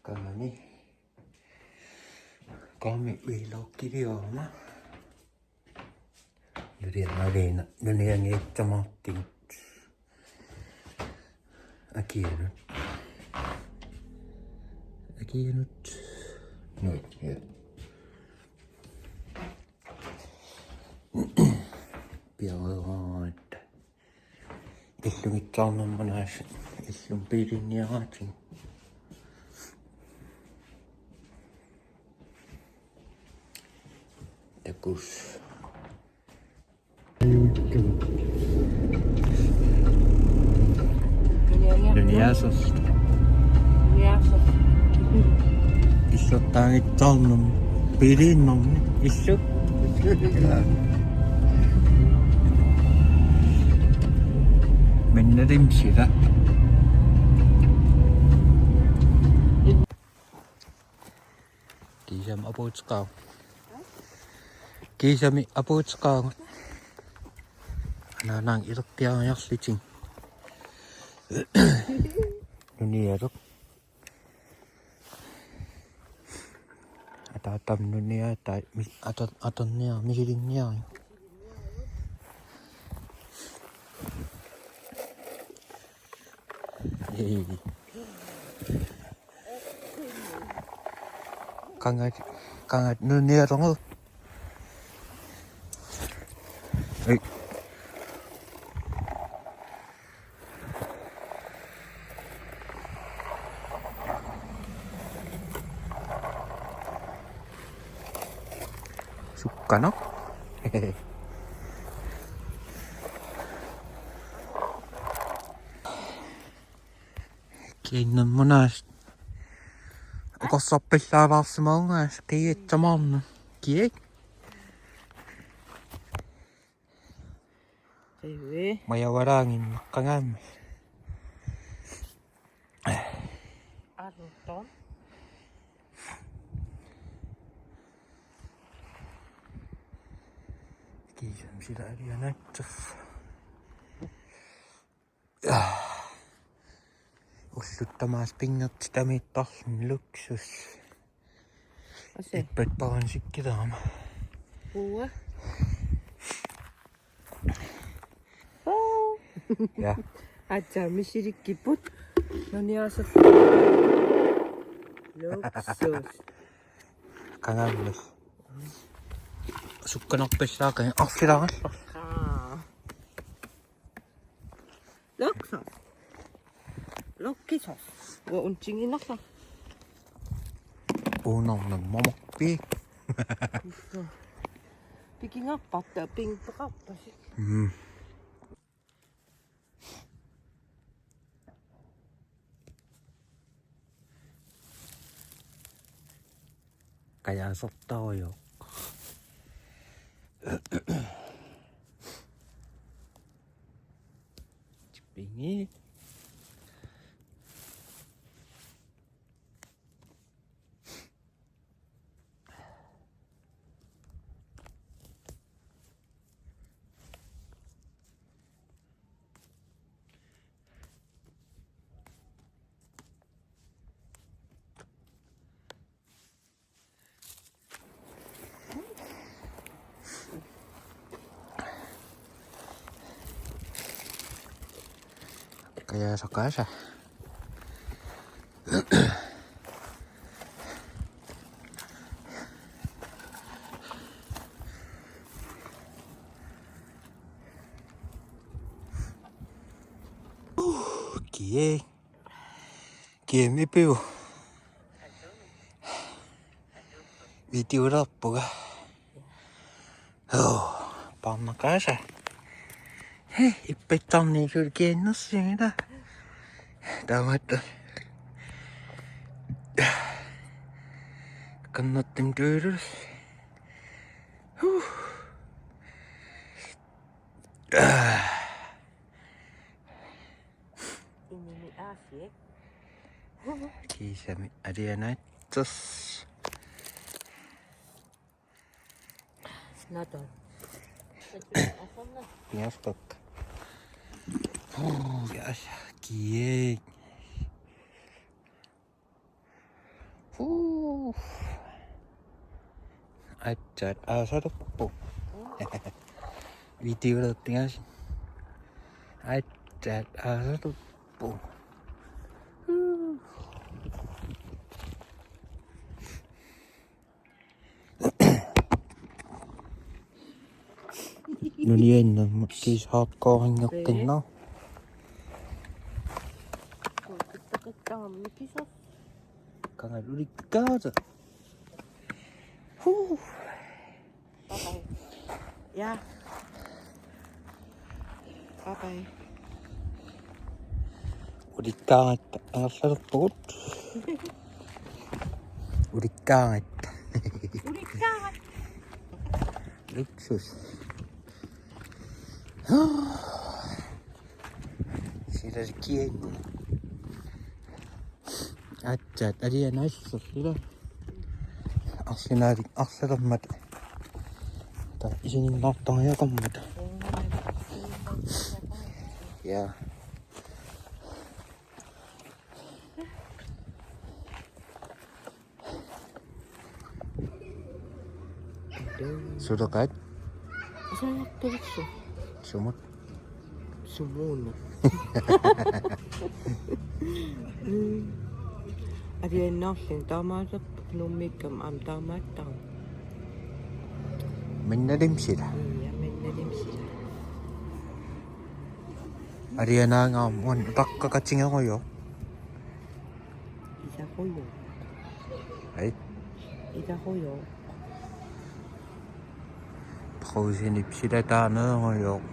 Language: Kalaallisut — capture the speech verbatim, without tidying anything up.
Kangani. Kami vlogiliorama. Nunianngilaq, nunianngitsoq Martin. Akianut. Akianut. Nuit, ja. Piareeraat. Illungitsaarnermut aasiit. Illumut biilinniaraatigut. Takuss. Nuniasoq. Nuniasoq. Illuttaagitsaarnermut. Biiliinnarmut. Illu. Minnerimsila. Kiisami apuuteqaagut. Kiisami apuuteqaagut. Anaanaga ilerpiariarlutik. Nuniasoq. Ataatama nuniaat, ataa mi-, ata-, atorniaruk, misilinniaruk. Ei. Qanga, qanga nuniasoq. Ei. Sukkanaq. Kiinnermut aasiit. Uqorsorpillaalaarsimavunga aasiit qiiatsamaarna. Kiak. Qivi. Majavalaanginneq qangaammat. Arnuttoq. Kiisami sila alianaatsoq. Ullut tamaasa pinngortitamiittarluni luksus. Ase. Ippat paransikkilerama. Uua. Oo. Ja. Aatsaat misilikkippoq. Nuniasoq. Luksus. Qangaammat. Sukkanarpassaaqaanga arfilaarallarlu. Aa. Luksus. Luksus. Uanga untigiinnarlunga. Uunarnammamarpik. Pikingaarpara, pinnguaqarpasi. Mm. Qajaasortarujoq. Tippingi. Qajaasoqaasa. Kiak. Kiak ipiuk. Videolerpunga. Oo, parnaqaasa. He, ippattarniusut kiannersimila. Taamaattoq. Qernertumik tuilus. Huh. Inimi aasiit. Kiisami alianaatsoq. Naton. Pingasukka. Huu, ja, kiak. Puh. Aatsaat aasalerpoq. Videolertigaasi. Aatsaat aasalerpoq. Nunianna kiisa hardcore-inngikkinna. Kangal ulikkaata. Huu. Bye bye. Ja. Bye bye. Ulikkaangatta angerlalerpugut. Ulikkaangatta. Ulikkaangatta. Luksus. Sila kiengu. Aatsaat alianaassuserlu. Arsenali arsalermat. Ta isiginnaartariaqarmat. Ja. Suleqaat? Saaqqilsu. Sumut? Sumuuna. Mm. Alianaarluni taamaalerpoq Nuummiikkama aamma taamaattarpoq. Minnalimsila. Ja, minnalimsila. Alianaangaarmat utaqqaqatigerujoq. Isaqujoq. Ai. Isaqujoq. Pausinip silataaneerujoq.